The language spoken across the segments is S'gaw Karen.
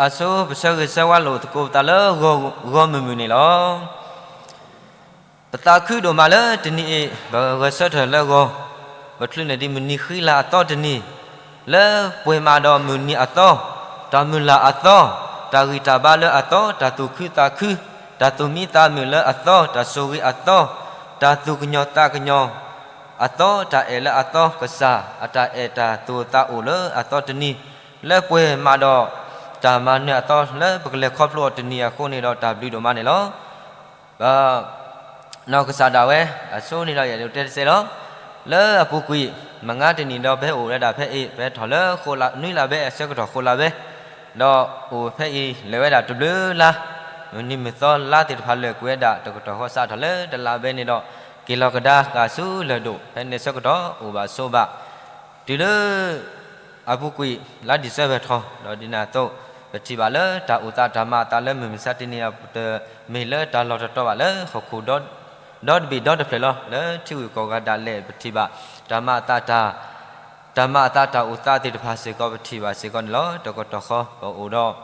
အဆိပဆၢဂ့ၤဆၢဝါလိာ်သကိးပသးလၢဂီၤမုာ်မုာ်န့ၣ်လီၤ. ပသးခုဒိၣ်မးလၢတနံၤအံၤ ပဂဲၤဆၢထၢၣ်လၢဂီၤ, ပချုးန့ၢ်ဒံးမုၢ်နံၤဃံလၤအသီတနံၤ, လၢပှဲၤမးဒီးမုၢ်နံၤအသီ, တၢ်မုၢ်လၢ်အသီ, တၢ်ဂံၢ်တၢ်ဘါလၢအသီ, တၢ်သူၣ်ခုသးခု, တၢ်သူၣ်မံသးမုာ်လၢအသီ, တၢ်ဆိၣ်ဂ့ၤအသီ, တၢ်သူၣ်ကညီၤသးကညီၤ အသီ, တၢ်အဲၣ်လၢအသီ, ကစၢ်အတၢ်အဲၣ်တၢ်သူၣ်သးအိၣ်လၢအသီတနံၤ, လၢပှဲၤမးဒီး တၢ်မၤနၢၤအသီလၢပကလဲၤခီဖျိအီၤတနံၤအဃိန့ၣ်ဒီး တၢ်ဘျုးဒိၣ်မးန့ၣ်လီၤ. ပနီၢ်ကစၢ်ဒၣ်ဝဲ အဆိန့ၣ်ဒီးယအဲၣ်ဒိးတဲတစဲးလီၤ. လၢအပူၤကွံာ် မုၢ်နံၤတနံၤဒီး ပဟဲအိၣ်ဝဲဒၣ်ဖဲအံၤ, ပဟဲထီၣ်လၢနွံလါဘဲအဆၢကတီၢ်ဃိးလါဘဲ, ဒီးအိၣ်ဖဲအံၤလဲၤဝဲဒၣ်တဘျုးလါ, မုၢ်နံၤမုၢ်သီလါသ့ၣ်တဖၣ်လၢာ်ကွံာ်ဝဲဒၣ် တကတီၢ်ဃီစးထီၣ်လၢတလါဘဲန့ၣ်ဒီး က့ၤလီၤကဒါဃာ်ဆူလၢၢ်ဒိၣ် ဖဲန့ၣ်ဆၢကတီၢ်အိၣ်ဘၣ်ဆိးဘၣ် တုၤလၢအပူၤကွံာ် လါဒံၣ်စဲဘၢၣ်ထီၣ်, ဒီးဒ်န့ၣ်အသိး ပထံၣ်ဘၣ်လၢတၢ်အိၣ်သးတၢ်မၤအသးလၢမုၢ်မဆါတနံၤအံၤ တမ့ၢ်လၢတၢ်လီၢ်တတီၤဘၣ်လၢဟီၣ်ခိၣ်ဒီဘ့ၣ်ဒီတဖျၢၣ်လီၤ. လၢထံဂုၤကီၢ်ဂၤဒၣ်လဲာ် ပထံၣ်ဘၣ် တၢ်မၤအသး တၢ်မၤအသးတၢ်အိၣ်သးသ့ၣ်တဖၣ်စ့ၢ်ကီး ပထံၣ်ဘၣ်စ့ၢ်ကီးန့ၣ်လီၤ. တကတီၢ်ဃီပအိၣ်ဒီး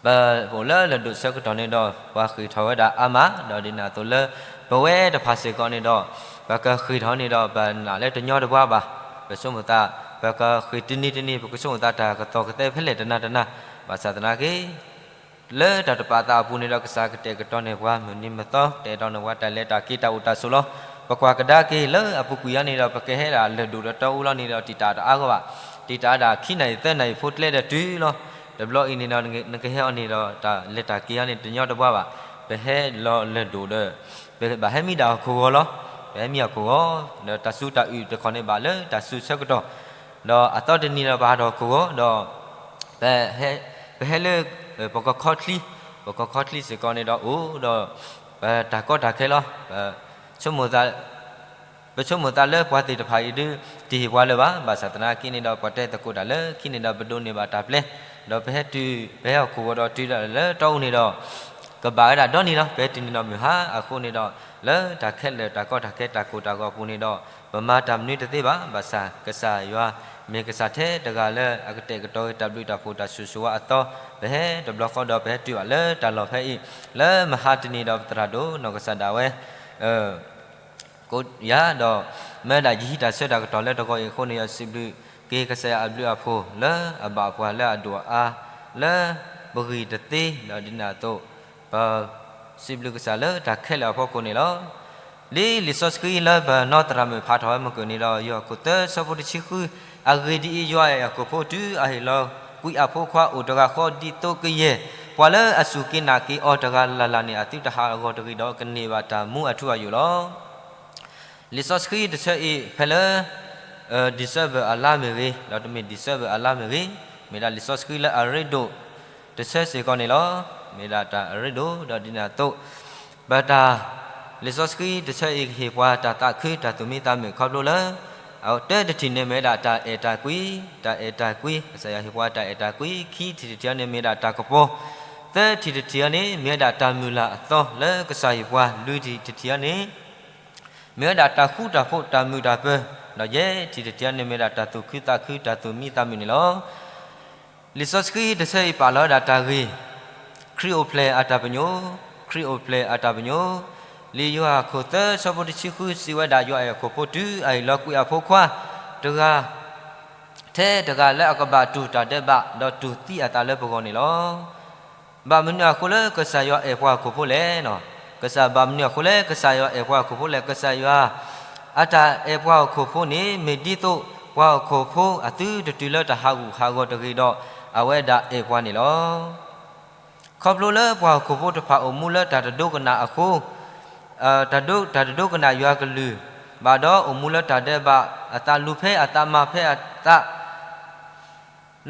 ပအိၣ်လၢလၢၢ်ဒိၣ်ဆၢကတီၢ်န့ၣ်ဒီး ပှၤဃ့ၢ်ထီၣ်ဝဲဒၣ်အါမး, ဒီးဒ်န့ၣ်အသိးလၢ ပဝဲတဖၣ်စ့ၢ်ကီးန့ၣ်ဒီး ပကဃ့ၢ်ထီၣ်န့ၣ်ဒီး ပနာ်လၢတညီတပှၤဘၣ်. ပဆိကမိၣ်သး ပကဃ့ၢ်တနံၤတနံၤ ပကဆိကမိၣ်သးတၢ်ကသီၣ်ကသဲဖဲလဲၣ်တနၤတနၤ, ဘၣ်ဆၣ်သနာ်က့ လၢတၢ်တပာ်သးအပူၤန့ၣ်ဒီး ကစၢ်ကတဲာ်ကတီၤန့ၢ်ပှၤမုၢ်နံၤမုၢ်သီ, တဲာ်ကတီၤန့ၢ်ပှၤတၢ်လဲၤတၢ်က့ၤတၢ်အိၣ်တၢ်ဆိးလီၤ. ပကွၢ်ကဒါက့ၤလၢအပူၤကွံာ်အံၤန့ၣ်ဒီး ပကဟဲဒၣ်လၢၢ်ဒိၣ်ဒီးတီအူလီၤန့ၣ်ဒီး တံာ်တာ်တအါဂီၢ်ဘၣ်. တံာ်တာ်ဒၣ်ခံနၣ်ရံၣ်သၢနၣ်ရံၣ်ဖိကျဲဒီးတုၤလီၤ. တဘျီအံၤန့ၣ်ဒီး နကဟဲအီၤန့ၣ်ဒီး တၢ်လဲၤတၢ်က့ၤအံၤန့ၣ် တညီတပှၤဘၣ်. ပဟဲလီၤလၢၢ်ဒိၣ်ဒီး ပဘၣ်ဟဲမံဒၣ်ဟီၣ်ခိၣ်ဂီၤလီၤ. ပဟဲမံဟီၣ်ခိၣ်ဂီၤ, ဒီးတၢ်စူၤတၢ်အုၣ်တခီန့ၣ်ဘၣ်လၢတၢ်စူၤဆၢကတီၢ်, ဒီးအသီတနံၤဒီးပဟးထီၣ်ဟီၣ်ခိၣ်ဂီၤဒီး ပဟဲလၢ ပကီၢ်ခီချံ, ပကီၢ်ခီချံစ့ၢ်ကီးန့ၣ်ဒီးအိၣ်ဒီး ပတၢ်ကီတၢ်ခဲလီၤ. ပဆိကမိၣ်သး ပဆိကမိၣ်သးလၢပှၤသ့ၣ်တဖၣ်အံၤဒုး တဟ့ၣ်ပှၤလၢၤဘၣ်. ဘၣ်ဆၣ်သနာ်က့န့ၣ်ဒီး ပှၤတဲသကိးတၢ်လၢခံန့ၣ်ဒီး ပဒိးန့ၢ်ဘၣ်တၢ်ပျဲ, ဒီးပဟဲတုၤ ပဟဲဟီၣ်ခိၣ်ဂီၤဒီးတုၤဒၣ်လၢတီအူန့ၣ်ဒီး ကဘၣ်ဝဲဒၣ်ဒီနံၤလီၤ. ပဟဲတုၤန့ၣ်ဒီးမုၢ်ဟါအဃိန့ၣ်ဒီး လၢတၢ်ခဲလၢာ်တၢ်ကီတၢ်ခဲတၢ်ကိၢ်တၢ်ဂီၤအပူၤန့ၣ်ဒီး ပမၤတၢ်မနုၤတသ့ဘၣ်. ဘၣ်ဆၣ်ကစၢ်ယွၤ မ့ၢ်ကစၢ်ထဲတဂၤလၢအကတဲာ်ကတီၤတၢ်ဘျုးတၢ်ဖှိၣ်တၢ်ဆိၣ်ဂ့ၤဆိၣ်ဝါအသီ, ပဟဲတဘျီဃီဒီးပဟဲတုၤဘၣ်လၢတၢ်လီၢ်ဖဲအံၤ, လၢမဟါတနံၤဒီးပသရၣ်ဒိၣ်နီၢ်ကစၢ်ဒၣ်ဝဲ ကိးယၤဒီး မ့ၢ်ဝဲဒၣ်ယဟံးတၢ်ဆၢတၢ်ကတီၢ်လၢတဂီၤအံၤအဃိန့ၣ် ယစံးဘျုးက့ၤကစၢ်ယွၤအဘျုးအဖှိၣ်လၢအဘၣ်ပှၤလၢအဒိၣ်အါ လၢပဂံၢ်တသ့, ဒီးဒ်န့ၣ်အသိး ပစံးဘျုးကစၢ်လၢတၢ်ခဲလၢာ်အဖီခိၣ်န့ၣ်လီၤ. ဒ်လံာ်စီဆှံလၢပနီၢ်သရၣ်မုၣ်ဖးထီၣ်ဝဲမုၢ်ကၢၢ်န့ၣ်ဒီး ယိၤဟၣ်ခိၣ်သၢဆၢဖိတဆံဃု, အဂ့ၢ်ဒ်အံၤ, ယွၤအဲၣ်အခိၣ်ဖိတုၤအဟ့ၣ်လီၤကွံာ်အဖိခွါ အိၣ်တဂၤဃီ ဒ်သိးကယဲၢ်ပှၤလၢအစူၢ်က့ၤနာ်က့ၤအီၤတဂၤလၢ်လၢ်န့ၣ် အသုတဟးဂီၤတဂ့ၤဒီး ကန့ၢ်ဘၣ်တၢ်မူအထူအယိာ်လီၤ. လံာ်စီဆှံတဆၢအံၤ ဖဲလၢ December အလါမ့ၢ်ဂ့ၤ, ဒီးတမ့ၢ် December အလါမ့ၢ်ဂ့ၤ, မ့ၢ်ဒၣ်လံာ်စီဆှံလၢအရ့ဒိၣ်တဆၢစ့ၢ်ကီးန့ၣ်လီၤ. မ့ၢ်ဒၣ်တၢ်အရ့ဒိၣ် ဒီးဒ်န့ၣ်အသိး ပတၢ် လံာ်စီဆှံတဆၢအံၤကဟ့ၣ်ပှၤတၢ်သးခုတၢ်သူၣ်မံသးမုာ်ခီဖျိလၢ အတၢတထံၣ်န့ၣ်မ့ၢ်ဝဲဒၣ်တၢ်အဲၣ်တၢ်ကွံ, တၢ်အဲၣ်တၢ်ကွံ, ကစၢ်ယွၤဟ့ၣ်ပှၤတၢ်အဲၣ်တၢ်ကွံ, ခံထံၣ်တထံၣ်အံၤန့ၣ်မ့ၢ်ဝဲဒၣ်တၢ်ကပီၤ, သၢထံၣ်တထံၣ်အံၤန့ၣ် မ့ၢ်ဝဲဒၣ်တၢ်မုၢ်လၢ်အသီလၢကစၢ်ဟ့ၣ်ပှၤ, လွံၢ်ထံၣ်တထံၣ်အံၤန့ၣ် မ့ၢ်ဝဲဒၣ်တၢ်ဃူတၢ်ဖိးတၢ်မုာ်တၢ်ပၢၤ, ဒီးယဲၢ်ထံၣ်တထံၣ်အံၤန့ၣ်မ့ၢ်ဝဲဒၣ်တၢ်သူၣ်ခုသးခုတၢ်သူၣ်မံသးမုာ်န့ၣ်လီၤ. လံာ်စီဆှံတဆၢအံၤပာ်လီၤဝဲဒၣ်တၢ်ဂ့ၢ်, ခရံာ်အိၣ်ဖျဲၣ်အတၢ်ပညိၣ်, ခရံာ်အိၣ်ဖျဲၣ်အတၢ်ပညိၣ်, လံာ်ယိၤဟၣ်ခိၣ်သၢဆၢဖိတဆံဃုစံးဝဲဒၣ် ယွၤအဲၣ်အခိၣ်ဖိတုၤအဟ့ၣ်လီၤကွံာ်အဖိခွါတဂၤ ထဲတဂၤလၢအကဘၣ်တူၢ်တၢ်ဒဲးဘး ဒီးတူၢ်သံအသးလၢပဂီၢ်န့ၣ်လီၤ. ဘၣ်မနုၤအဃိလၢကစၢ်ယွၤအဲၣ်ပှၤဟီၣ်ခိၣ်ဖိလဲၣ်. ကစၢ်ဘၣ်မနုၤအဃိလၢကစၢ်ယွၤအဲၣ်ပှၤဟီၣ်ခိၣ်ဖိလဲၣ်. ကစၢ်ယွၤအတၢ်အဲၣ်ပှၤဟီၣ်ခိၣ်ဖိန့ၣ် မ့ၢ်ဒ်သိးပှၤဟီၣ်ခိၣ်ဖိအသုတတုၤလၢတၢ်ဟးဂူာ်ဟးဂီၤတဂ့ၤဒီး အဝဲဒၣ်အဲၣ်ပှၤန့ၣ်လီၤ. ခီဖျိလၢပှၤဟီၣ်ခိၣ်ဖိတဖၣ်အိၣ်မူလၢတၢ်တဒိကနၣ်အဃိ, တၢ်တဒိကနၣ်ယွၤကလုၢ်ဘၣ်ဒီး အိၣ်မူလၢတၢ်ဒဲးဘးအသး လူၤဖဲအသးမၤဖဲအသး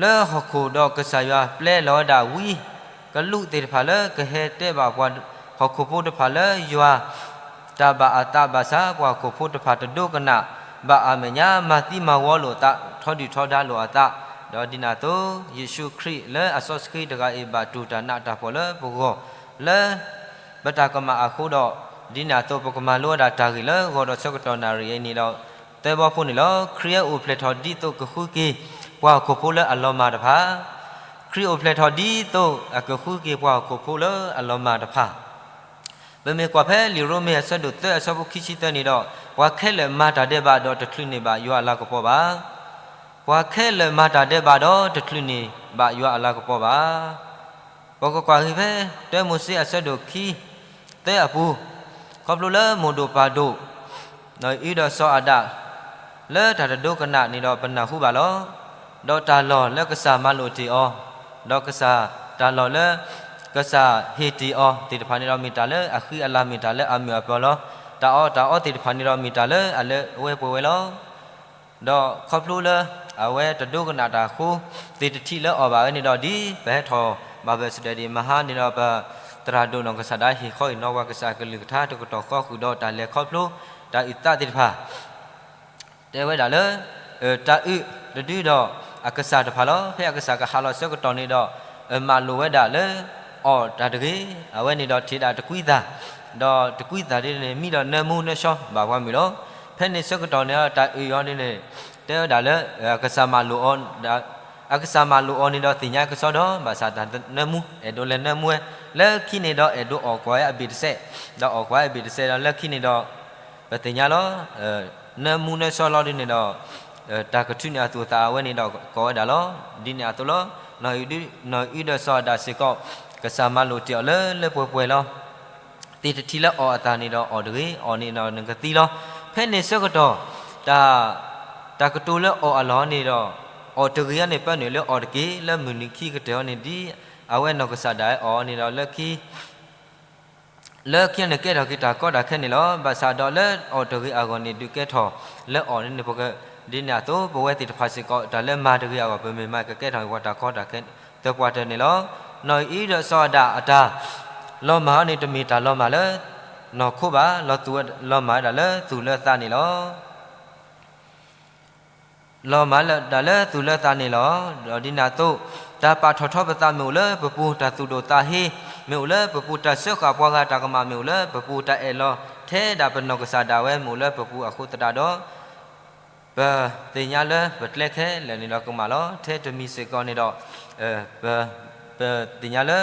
လၢဟီၣ်ခိၣ်ဒီးကစၢ်ယွၤပျဲလီၤဝဲဒၣ်ဝံကလူးသ့ၣ်တဖၣ်လၢကဟဲတဲဘၣ်ပှၤဟီၣ်ခိၣ်ဖိတဖၣ်လၢယွၤတၢ်ဘၣ်အသးဘၣ်ဆၣ် ပှၤဟီၣ်ခိၣ်ဖိတဖၣ်တဒိကနၣ်ဘၣ်အမဲာ်ညါ မၤသံမၤဝီလိာ်အသး ထီဒုၣ်ထီဒါလိာ်အသး, ဒီးဒ်န့ၣ်အသိး ယ့ၣ်ၡူးခရံာ်လၢအစီဆှံတဂၤအံၤ ဘၣ်တူၢ်တၢ်နးတၢ်ဖှီၣ်လၢပဂီၢ်လၢ ပတၢ်ကမၣ်အဃိဒီး ဒ်န့ၣ်အသိး ပကမၤလိဝဲဒၣ်တၢ်ဂ့ၢ်လၢဂီၤဒီးဆၢကတီၢ်နၣ်ရံၣ်အံၤန့ၣ်ဒီး သၢဘီဖိန့ၣ်လီၤ. ခရံာ်အိၣ်ဖျဲၣ်ထီၣ်ဒ်သိးကဃုက့ၤပှၤဟီၣ်ခိၣ်ဖိလၢအလီၤမၢ်တဖၣ်, ခရံာ်အိၣ်ဖျဲၣ်ထီၣ်ဒ်သိးအကဃုက့ၤပှၤဟီၣ်ခိၣ်ဖိလၢအလီၤမၢ်တဖၣ်, ပမ့ၢ်ကွၢ်ဖဲလံာ်ရိမ့ၤအဆၢဒိၣ်သၢအဆၢဖိခံဆံသၢန့ၣ်ဒီး, ပှၤခဲလၢာ်မၤတၢ်ဒဲးဘးဒီးတချုးန့ၢ်ဘၣ်ယွၤအလၤကပီၤဘၣ်. ပှၤခဲလၢာ်မၤတၢ်ဒဲးဘးဒီးတချုးန့ၢ်ဘၣ်ယွၤအလၤကပီၤဘၣ်. ပကကွၢ်က့ၤဖဲ တၢမိၤၡ့အဆၢဒိၣ်ခံ သၢအပူၤ, ခီဖျိလၢမိၢ်ဒိၣ်ပၢ်ဒိၣ် အံၤဒီးစီၤအၤဒၣ် လၢတၢ်တဒိကနၣ်န့ၣ်ဒီးပနၢ်ဟူဘၣ်လီၤ. ဒီးတၢ်လီၢ်လၢကစၢ်မၤလိာ်တ့ၢ်အီၤ, ဒီးကစၢ်တၢ်လီၢ်လၢ ကစၢ်ဟ့ၣ်တ့ၢ်အီၤသ့ၣ်တဖၣ်န့ၣ်ဒီး မ့ၢ်တၢ်လၢအဃံအလၤ မ့ၢ်တၢ်လၢအမုာ်အပၢၤလီၤ. တၢ်အီၣ်တၢ်အီသ့ၣ်တဖၣ်န့ၣ်ဒီး မ့ၢ်တၢ်လၢအလၢအဝဲပှဲၤဝဲလီၤ. ဒီးခီဖျိလၢ အဝဲတဒိကနၣ်တၢ်အဃိ သ့ၣ်တထံၣ်လၢအီၣ်ဘၣ်ဝဲန့ၣ်ဒီး ဒ်ပဟဲထီၣ်ဘၣ်ဘၢၣ်စၢၤဒဲးဒံးမဟါန့ၣ်ဒီး ပသရၣ်ဒိၣ်နီၢ်ကစၢ်ဒၣ်ဟ့ၣ်ခီဟ့ၣ်နီၤပှၤကစၢ်အကလုၢ်ကထါတကတီၢ်ဃီဃုာ်ဒီးတၢ်လဲၤခီဖျိ တၢ်အုၣ်သးသ့ၣ်တဖၣ် တဲဝဲဒၣ်လၢ တၢ်အုၣ်တဒုဒီးအကစၢ်တဖၣ်လီၤ. ဖဲအကစၢ်ကဟးလီၤဆၢကတီၢ်န့ၣ်ဒီး မၤလိာ်ဝဲဒၣ်လၢ အီၣ်တၢ်တဂ့ၤ, အဝဲန့ၣ်ဒီးထံၣ်ဒၣ်တကွံသၣ်, ဒီးတကွံသၣ်ဒ်န့ၣ် မံဒီးနၢမူနၢဆှီဘၣ်ပှၤမုၣ်လီၤ. ဖဲန့ၣ်ဆၢကတီၢ်န့ၣ်ဒီး တၢ်အုၣ်အီၤဒ်န့ၣ် တဲဝဲဒၣ်လၢ အကစၢ်မၤလိာ်အီၤ အကစၢ်မၤလိာ်အီၤန့ၣ်ဒီးသ့ၣ်ညါကစီဒီး ဘၣ်ဆၣ်တၢ်နၢမူ အဲၣ်ဒိးလဲၤနၢမူဝဲ, လၢခံန့ၣ်ဒီးအဲၣ်ဒိးအီၣ်ကွၢ်ဝဲအဘ့ၣ်တစဲး, ဒီးအီၣ်ကွၢ်ဝဲအဘ့ၣ်တစဲးဒီးလၢခံန့ၣ်ဒီး ပသ့ၣ်ညါလီၤ. နၢမူနၢဆှီလီၤဒ်န့ၣ်ဒီး တၢ်ကထုးန့ၢ်အသူၣ်အသးအဝဲန့ၣ်ဒီးကိးဝဲဒၣ်လီၤ. ဒ်န့ၣ်အသိးလီၤ. နီၢ်အံၤဒ်စီၤအၤဒၣ်စ့ၢ်ကီး ကစၢ်မၤလိာ်တ့ၢ်အီၤလၢလၢပှဲၤပှဲၤလီၤ. သ့ၣ်တထံၣ်လၢအီၣ်အသၣ်န့ၣ်ဒီးအီၣ်တဂ့ၤ, အီၣ်န့ၣ်ဒီးနကသံလီၤ. ဖဲန့ၣ်ဆၢကတီၢ် တၢ် တၢ်ကတိၤလၢအီၣ်အလီၢ်န့ၣ်ဒီး အီၣ်တဂ့ၤအီၤန့ၣ် ပၢနုာ်လၢအီၣ်တက့ၢ်, လၢမုၢ်နံၤခံကတၢၢ်အီၤန့ၣ် ဒ်အဝဲနီၢ်ကစၢ်ဒၣ်ဝဲအီၣ်န့ၣ်ဒီး လၢခံ လၢခံန့ၣ်ကဲထီၣ်က့ၤတၢ်ကီတၢ်ခဲန့ၣ်လီၤ. ဘၣ်ဆၣ်ဒီးလၢအီၣ်တဂ့ၤအဂီၢ်န့ၣ် ဒုးကဲထီၣ်လၢအီၣ်န့ၣ် ဒ်န့ၣ်အသိး ပဝဲသ့ၣ်တဖၣ်စ့ၢ်ကီး တၢ်လၢမၤတဂ့ၤအဂီၢ် ပမ့ၢ်မၤကကဲထီၣ်က့ၤပှၤတၢ်ကီတၢ်ခဲ သၢပှဲၤတၢၢ်န့ၣ်လီၤ. နီၢ်အံၤဒီးစီၤအၤဒၣ်အတၢ် လီၤမၢ်အီၤန့ၣ် တမ့ၢ်တၢ်လီၤမၢ်လၢ နီၢ်ခိဘၣ်, လီၤသူၣ်ဝဲ လီၤမၢ်ဝဲဒၣ်လၢသူၣ်လၢသးန့ၣ်လီၤ. လီၤမၢ်ဝဲဒၣ်လၢသူၣ်လၢသးန့ၣ်လီၤ. ဒီးဒ်န့ၣ်အသိး တၢ်ပာ်ထီၣ်ထီပသးမ့ၢ်အိၣ်လၢပပူၤ, တၢ်သူၣ်ဒိၣ်သးဟ့ မ့ၢ်အိၣ်လၢပပူၤ, တၢ်စၢဃာ်ပှၤဂၤတၢ်ကမၣ်မ့ၢ်အိၣ်လၢပပူၤ, တၢ်အဲၣ်လီၤထဲဒၣ်ပနီၢ်ကစၢ်ဒၣ်ဝဲမ့ၢ်အိၣ်လၢပပူၤအဃိသတးဒီး ပသ့ၣ်ညါလၢပကျဲခဲလၢာ်န့ၣ်ဒီးကမၣ်လီၤ. ထဲတမံၤစ့ၢ်ကီးန့ၣ်ဒီး ပ ပသ့ၣ်ညါလၢ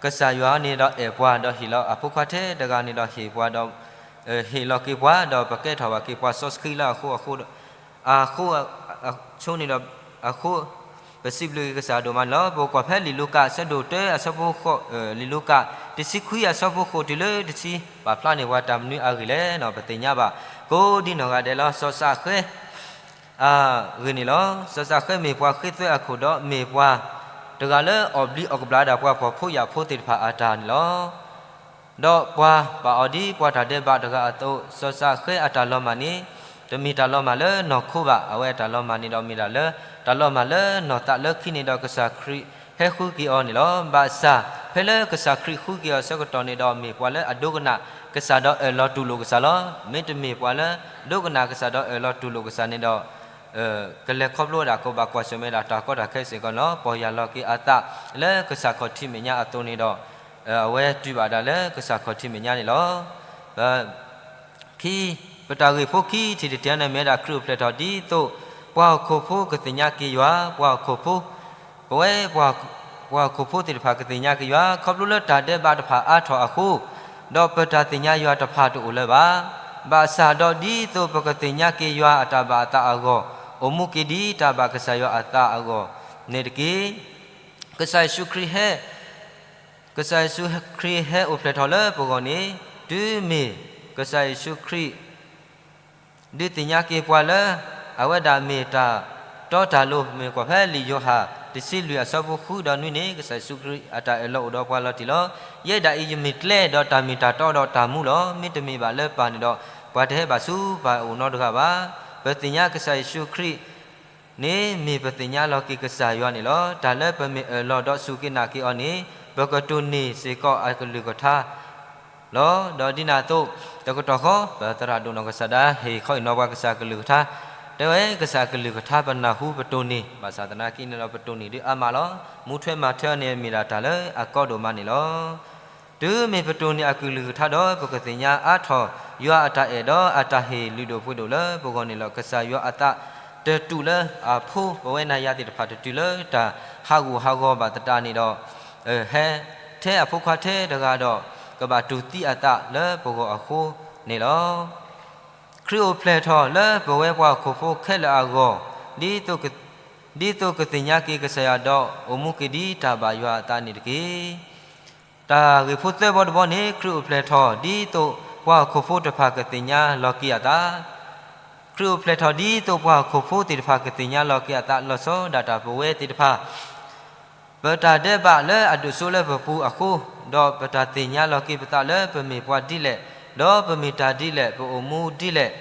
ကစၢ်ယွၤန့ၣ်ဒီးအဲၣ်ပှၤ ဒီးဟ့ၣ်လီၤအဖိခွါထဲတဂၤန့ၣ်ဒီးဟ့ၣ်ပှၤဒီး ဟ့ၣ်လီၤက့ၤပှၤ ဒီးပကဲထီၣ်ဘၣ်က့ၤပှၤစီဆှံလၢအဃိအဃိ အဃိ ဆိန့ၣ်ဒီး အဃိ ပစံးဘျုးက့ၤကစၢ်ဒိၣ်မးန့ၣ်လီၤ. ပကွၢ်ဖဲလံာ်လူၤကၣ်အဆၢဒိၣ်တၢအဆၢဖိဃိး, လံာ်လူၤကၣ် တဆံခွံအဆၢဖိဃိးတုၤလၢတဆံ ပာ်ဖျါန့ၢ်ပှၤတၢ်မနုၤအဂ့ၢ်လဲၣ်န့ၣ် ပသ့ၣ်ညါဘၣ် ကိးဒ်နီၢ်ဂၤဒဲးလီၤ. စီၤၡဃဲ အဂ့ၢ်န့ၣ်လီၤ. စီၤၡဃဲမ့ၢ်ပှၤဃ့သွဲအခိၣ်ဒီး မ့ၢ်ပှၤတဂၤလၢအီၣ်ဘျံးအီၣ်ကဘျါဒၣ်ပှၤဖှီၣ်ဖိယာ်ဖိသ့ၣ်တဖၣ်အတၢ်န့ၣ်လီၤ. ဒီးပှၤပာ်အီၤဒ်ပှၤတၢ်ဒဲးဘးတဂၤအသိး, စီၤၡဃဲအတၢ်လီၤမၢ်န့ၣ် တမ့ၢ်တၢ်လီၤမၢ်လၢနီၢ်ခိဘၣ်. အဝဲအတၢ်လီၤမၢ်န့ၣ်ဒီးမ့ၢ်ဒၣ်လၢ တၢ်လီၤမၢ်လၢနီၢ်သးလၢခံန့ၣ်ဒီးကစၢ်ခရံာ်ဟဲဃုက့ၤအီၤန့ၣ်လီၤ. ဘၣ်ဆၣ်ဖဲလၢကစၢ်ခရံာ်ဃုက့ၤအီၤဆၢကတီၢ်န့ၣ်ဒီး မ့ၢ်ပှၤလၢအဒိကနၣ်ကစၢ်ဒီးအၢၣ်လီၤတူၢ်လိာ်ကစၢ်လီၤ. မ့တမ့ၢ်ပှၤလၢဒိကနၣ်ကစၢ်ဒီးအၢၣ်လီၤတူၢ်လိာ်ကစၢ်န့ၣ်ဒီး ကလဲၤခီဖျိဝဲဒၣ်ကဘၣ်ကွၢ်ဆၢၣ်မဲာ်ဒၣ်တၢ်ကီတၢ်ခဲစ့ၢ်ကီးန့ၣ်လီၤ. ပီၢ်ယၢ်လီၤက့ၤအသးလၢကစၢ်ခီၣ်ထံးမဲာ်ညါအသိးန့ၣ်ဒီး အဝဲတုၤဘၣ်ဒၣ်လၢကစၢ်ခီၣ်ထံးမဲာ်ညါန့ၣ်လီၤ. ခံ, ပတၢ်ဂ့ၢ်ဖိခံထံၣ်တထံၣ်န့ၣ် မ့ၢ်ဝဲဒၣ်ခရံာ်အိၣ်ဖျဲၣ်ထီၣ်ဒ်သိး ပှၤဟီၣ်ခိၣ်ဖိကသ့ၣ်ညါက့ၤယွၤ, ပှၤဟီၣ်ခိၣ်ဖိ ပဝဲပှၤဟီၣ်ခိၣ်ဖိသ့ၣ်တဖၣ်ကသ့ၣ်ညါက့ၤယွၤ ခီဖျိလၢတၢ်ဒဲးဘးတဖၣ်အါထီၣ်အဃိ, ဒီးပတၢ်သ့ၣ်ညါယွၤတဖၣ်တအိၣ်လၢၤဘၣ်. ဘၣ်ဆၣ်ဒီးဒ်သိးပကသ့ၣ်ညါက့ၤယွၤအတၢ်ဘၣ်အသးအဂီၢ်, အိၣ်မူက့ၤဒ်တၢ်ဘၣ်ကစၢ်ယွၤအသးအဂီၢ်န့ၣ်တက့ၢ်. ကစၢ်ယ့ၣ်ၡူးခရံာ်ဟဲ ကစၢ်ယ့ၣ်ၡူးခရံာ်ဟဲအိၣ်ဖျဲၣ်ထီၣ်လၢပဂီၢ်န့ၣ် တုၤမ့ၢ်ကစၢ်ယ့ၣ်ၡူးခရံာ် ဒုးသ့ၣ်ညါက့ၤပှၤလၢ အဝဲဒၣ်မ့ၢ်တၢ်တီတၢ်လိၤ မ့ၢ်ကွၢ်ဖဲလံာ်ယိၤဟၣ် တဆံလွံၢ်အဆၢဖိဃုဒီးနွံန့ၣ် ကစၢ်ယ့ၣ်ၡူးခရံာ်အတၢ်အၢၣ်လီၤအိၣ်ဒီးပှၤလီၤတံၢ်လီၤ. ယဲဒၣ်အံၤ ယမ့ၢ်ကျဲဒီးတၢ်မ့ၢ်တၢ်တီဒီးတၢ်မူလီၤ. မ့တမ့ၢ်ဘၣ်လၢပၢ်န့ၣ်ဒီး ပှၤတဟဲဘၣ်ဆူပၢ်အအိၣ်နီတဂၤဘၣ်. ပသ့ၣ်ညါကစၢ်ယ့ၣ်ၡူးခရံာ် န့ၣ်မ့ၢ်ပသ့ၣ်ညါလီၤက့ၤကစၢ်ယွၤန့ၣ်လီၤ. တၢ်လၢပမ့ၢ်အၢၣ်လီၤဒီးစူၢ်က့ၤနာ်က့ၤအီၤန့ၣ် ပကတိၢ်န့ၢ်စ့ၢ်ကီးအကလုၢ်ကထါလီၤ. ဒီးဒ်န့ၣ်အသိး တကတီၢ်ဃီ ပသရၣ်ဒိၣ်နီၢ်ကစၢ်ဒၣ် ဟ့ၣ်ခီဟ့ၣ်နီၤပှၤကစၢ်အကလုၢ်ကထါ, တဲဝဲကစၢ်အကလုၢ်ကထါပနၢ်ဟူပတိၢ်န့ၢ်, ဘၣ်ဆၣ်သနာ်က့န့ၣ်ဒီး ပတိၢ်န့ၢ်ဒုးအါမးလီၤ. မူထွဲမၤထွဲအီၤန့ၣ် မ့ၢ်ဒၣ်တၢ်လၢအကီဒိၣ်မးန့ၣ်လီၤ. တုၤမ့ၢ်ပတိၢ်န့ၢ်အကလုၢ်ကထါဒီး ပကသ့ၣ်ညါအါထီၣ် ယွၤအတၢ်အဲၣ်ဒီးအတၢ်ဟ့ၣ်လုၢ်ဒိၣ်ပှ့ၤဒိၣ်လၢပဂီၢ်န့ၣ်လီၤ. ကစၢ်ယွၤအသး တတုၤလၢအဖိ ပဝဲနၤယၤသ့ၣ်တဖၣ် တတုၤလၢတၢ်ဟးဂူာ်ဟးဂီၤဘၣ်သတးန့ၣ်ဒီး, ဟဲထဲအဖိခွါထဲတဂၤဒီး ကဘၣ်တူၢ်သံအသးလၢပဂီၢ်အဃိန့ၣ်လီၤ. ခရံာ်အိၣ်ဖျဲၣ်ထီၣ်လၢပဝဲပှၤဟီၣ်ခိၣ်ဖိခဲလၢာ်အဂီၢ်, ဒ်သိးကသ့ၣ်ညါက့ၤကစၢ်ယွၤဒီး အိၣ်မူက့ၤဒ်တၢ်ဘၣ်ယွၤအသးန့ၣ်တက့ၢ်. တၢ်ဂ့ၢ်ဖိသၢဘီတဘီန့ၣ် ခရံာ်အိၣ်ဖျဲၣ်ထီၣ်ဒ်သိးပှၤဟီၣ်ခိၣ်ဖိတဖၣ်ကသ့ၣ်ညါလီၤက့ၤအသး, ခရံာ်အိၣ်ဖျဲၣ်ထီၣ်ဒ်သိးပှၤဟီၣ်ခိၣ်ဖိသ့ၣ်တဖၣ်ကသ့ၣ်ညါလီၤက့ၤအသးလီၤဆီဒၣ်တၢ် ပဝဲသ့ၣ်တဖၣ် ပတၢ်ဒဲးဘးလၢအဒိၣ်စိလၢပပူၤအဃိ, ဒီးပတၢ်သ့ၣ်ညါလီၤက့ၤပသးလၢပမ့ၢ်ပှၤဒ်လဲၣ်, ဒီးပမ့ၢ်တၢ်ဒ်လဲၣ်, ပအိၣ်မူဒ်လဲၣ်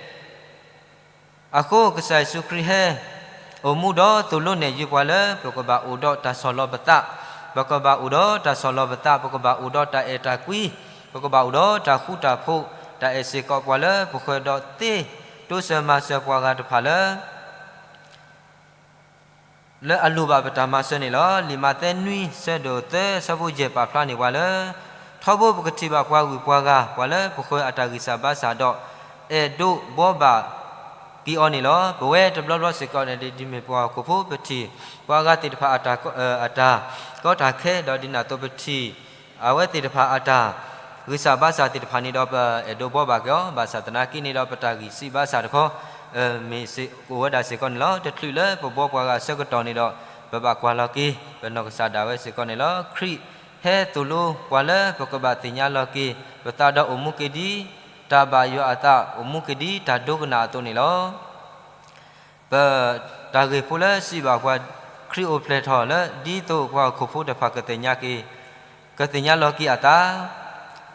အဃိ ကစၢ်ယ့ၣ်ၡူးခရံာ်ဟဲအိၣ်မူဒီးသိၣ်လိနဲၣ်ယုာ်ပှၤလၢ ပကဘၣ်အိၣ်ဒီးတၢ်ဆီၣ်လီၤပသး, ပကဘၣ်အိၣ်ဒီးတၢ်ဆီၣ်လီၤပသး, ပကဘၣ်အိၣ်ဒီးတၢ်အဲၣ်တၢ်ကွံ, ပကဘၣ်အိၣ်ဒီးတၢ်ဃူတၢ်ဖိး, တၢ်အဲၣ်စ့ၢ်ကီးပှၤလၢပဃၢၤဒီးသ့, တိစၢၤမၤစၢၤပှၤဂၤတဖၣ်လၢ လၢအလိၣ်ဘၣ်ပတၢ်မၤစၢၤန့ၣ်လီၤ. လံာ်မးသဲနွံ ဆၢဒိၣ်သၢ ဆၢဖိယဲၢ် ပာ်ဖျါန့ၢ်ပှၤလၢ ထီဘိပကထံၣ်ဘၣ်ပှၤဂုၤပှၤဂၤ ပှၤလၢပဃၢၤအတၢ်ဂံၢ်စၢ်ဘါစၢ်ဒီး အဲၣ်ဒိးဘှီဘၣ်က့ၤအီၤန့ၣ်လီၤ. ပဝဲတဘျီဘျီစ့ၢ်ကီးန့ၣ် ဒ်မ့ၢ်ပှၤဟီၣ်ခိၣ်ဖိ ပထံၣ်ပှၤဂၤသ့ၣ်တဖၣ် အတၢ်ကီတၢ်ခဲ ဒီးဒ်န့ၣ်အသိးပထံၣ် အဝဲသ့ၣ်တဖၣ်အတၢ်ဂံၢ်စၢ်ဘါစၢ်သ့ၣ်တဖၣ်န့ၣ်ဒီး ပအဲၣ်ဒိးဘှီဘၣ်က့ၤအီၤ, ဘၣ်ဆၣ်သနာ်က့န့ၣ်ဒီး ပတၢ်ဂံၢ်စၢ်ဘါစၢ်တခီ မ့ၢ်အိၣ်ဝဲဒၣ်စ့ၢ်ကီးန့ၣ်လီၤ. တချုးလၢပဘှီပှၤဂၤအဆၢကတီၢ်န့ၣ်ဒီး ပဘၣ်ကွၢ်လီၤက့ၤ ပနီၢ်ကစၢ်ဒၣ်ဝဲစ့ၢ်ကီးန့ၣ်လီၤ. ခရံာ်ဟဲသိၣ်လိပှၤလၢပကဘၣ်သ့ၣ်ညါလီၤက့ၤ ပသးဒီးအိၣ်မူက့ၤဒ်တၢ်ဘၣ်ယွၤအသး အိၣ်မူက့ၤဒ်တၢ်ဒိကနၣ်အသိးန့ၣ်လီၤ. ပတၢ်ဂ့ၢ်ဖိလၢစံးဘၣ်ပှၤ ခရံာ်အိၣ်ဖျဲၣ်ထီၣ်လၢ ဒ်သိးပှၤဟီၣ်ခိၣ်ဖိတဖၣ်ကသ့ၣ်ညါက့ၤ ကသ့ၣ်ညါလီၤက့ၤအသး,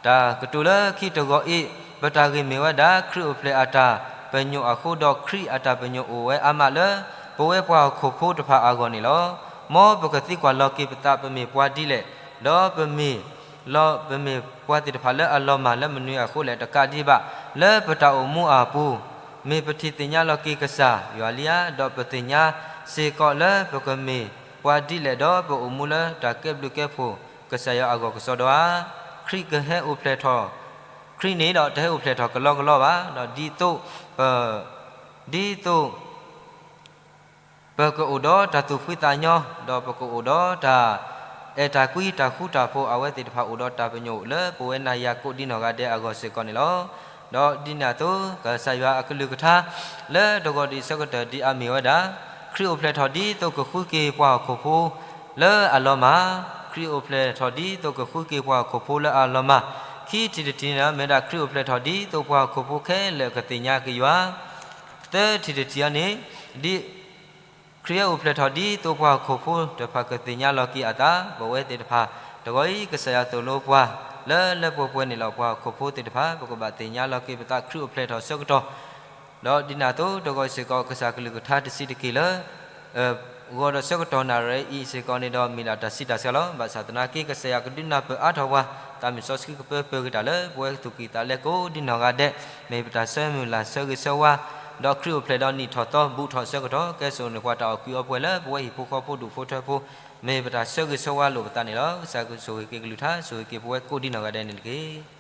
တၢ်ကတိၤလၢခံတဂီၤအံၤ ပတၢ်ဂ့ၢ်မ့ၢ်ဝဲဒၣ် ခရံာ်အိၣ်ဖျဲၣ်အတၢ်ပညိၣ်အဃိဒီး ခရံာ်အတၢ်ပညိၣ်အိၣ်ဝဲအါမးလၢ ပဝဲပှၤဟီၣ်ခိၣ်ဖိတဖၣ်အဂီၢ်န့ၣ်လီၤ. မ်ပကသံကွၢ်လီၤက့ၤပသး ပမ့ၢ်ပှၤဒ်လဲၣ်, ဒီးပမ့ၢ်လီၤ ပမ့ၢ်ပှၤသ့ၣ်တဖၣ်လၢအလီၤမၢ်လၢမနုၤအဃိလဲၣ် တကးဒံးဘၣ် လၢပတၢ်အိၣ်မူအပူၤ မ့ၢ်ပထံၣ်သ့ၣ်ညါလီၤက့ၤကစၢ်ယွၤလံဧါ, ဒီးပသ့ၣ်ညါစ့ၢ်ကီးလၢပကမ့ၢ်ပှၤဒ်လဲၣ် ဒီးပအိၣ်မူလၢတၢ်ကဲဘျုးကဲဖှိၣ်ကစၢ်ယွၤအဂီၢ်ကစီဒီဧါ. ခရံာ်ကဟဲအိၣ်ဖျဲၣ်ထီၣ်, ခရံာ်န့ၣ်ဒီးတဟဲအိၣ်ဖျဲၣ်ထီၣ်ကလီကလီဘၣ်, ဒီးဒ်သိးပ, ဒ်သိး ပကအိၣ်ဒီးတၢ်သူၣ်ဖှံသးညီ, ဒီးပကအိၣ်ဒီးတၢ်အဲၣ်တၢ်ကွံ တၢ်ဃူတၢ်ဖိး အဝဲသ့ၣ်တဖၣ်အိၣ်ဒီးတၢ်ပညိၣ်လၢပဝဲနၤယၤကိးဒ်နီၢ်ဂၤဒဲးအဂီၢ်စ့ၢ်ကီးန့ၣ်လီၤ. ဒီးဒ်န့ၣ်အသိး ကစၢ်ယွၤအကလုၢ်ကထါ လၢတဂီၤဒံးဆၢကတီၢ်ဒံးအါမ့ၢ်ဝဲဒၣ်, ခရံာ်အိၣ်ဖျဲၣ်ထီၣ်ဒ်သိးကဃုက့ၤပှၤဟီၣ်ခိၣ်ဖိလၢအလီၤမၢ်, ခရံာ်အိၣ်ဖျဲၣ်ထီၣ်ဒ်သိးကဃုက့ၤပှၤဟီၣ်ခိၣ်ဖိလၢအလီၤမၢ်, ခံထံၣ်တထံၣ်န့ၣ် မ့ၢ်ဒၣ်ခရံာ်အိၣ်ဖျဲၣ်ထီၣ်ဒ်သိးပှၤဟီၣ်ခိၣ်ဖိခဲလၢာ်ကသ့ၣ်ညါက့ၤယွၤ, သၢထံၣ်တထံၣ်အံၤန့ၣ်, ဒ် ခရံာ်အိၣ်ဖျဲၣ်ထီၣ်ဒ်သိးပှၤဟီၣ်ခိၣ်ဖိတဖၣ်ကသ့ၣ်ညါလီၤက့ၤအသး, ပဝဲသ့ၣ်တဖၣ် တဂီၤအံၤ ကစၢ်ယွၤသိၣ်လိပှၤ လၢလၢပှဲၤပှဲၤန့ၣ်လီၤ. ပှၤဟီၣ်ခိၣ်ဖိသ့ၣ်တဖၣ် ပကဘၣ်သ့ၣ်ညါလီၤက့ၤပသး ခရံာ်အိၣ်ဖျဲၣ်ထီၣ်ဆၢကတီၢ်, ဒီးဒ်န့ၣ်အသိး တဂီၤစ့ၢ်ကီး ကစၢ်ကလုၢ်ကထါတဆံးတက့ၢ်လၢ ဂီၤဒီးဆၢကတီၢ်နၣ်ရံၣ်အံၤစ့ၢ်ကီးန့ၣ်ဒီး မ့ၢ်ဒၣ်တၢ်ဆံးတၢ်ဆၢလီၤ. ဘၣ်ဆၣ်သနာ်က့ ကစၢ်ယွၤကဒုးနၢ်ပၢၢ်အါထီၣ်ပှၤ, သးမုၢ်စီဆှံကပၢပၢၢ်က့ၤတၢ်လၢပဝဲသူၣ်ကံၢ်သးလဲကိးဒ်နီၢ်ဂၤဒဲး, မ့ၢ်ပတၢ်ဆၢမုၢ်လၢ်ဆၢဂ့ၤဆၢဝါ, ဒီးခရံာ်အိၣ်ဖျဲၣ်ဒီးနံၣ်ထီၣ်သီ ဘူးထီၣ်ဆၢကတီၢ် ကဲစိာ်န့ၢ်ပှၤတၢ်အီၣ်ကုးအီပှဲၤလၢပဝဲဟံၣ်ဖိဃီဖိဒူၣ်ဖိထၢဖိ, မ့ၢ်ပတၢ်ဆၢဂ့ၤဆၢဝါလိာ်ပသးန့ၣ်လီၤ. ကစၢ်ဆိၣ်ဂ့ၤက့ၤကလုၢ်ကထါ ဆိၣ်ဂ့ၤက့ၤပဝဲကိးဒ်နီၢ်ဂၤဒဲးန့ၣ်တက့ၢ်.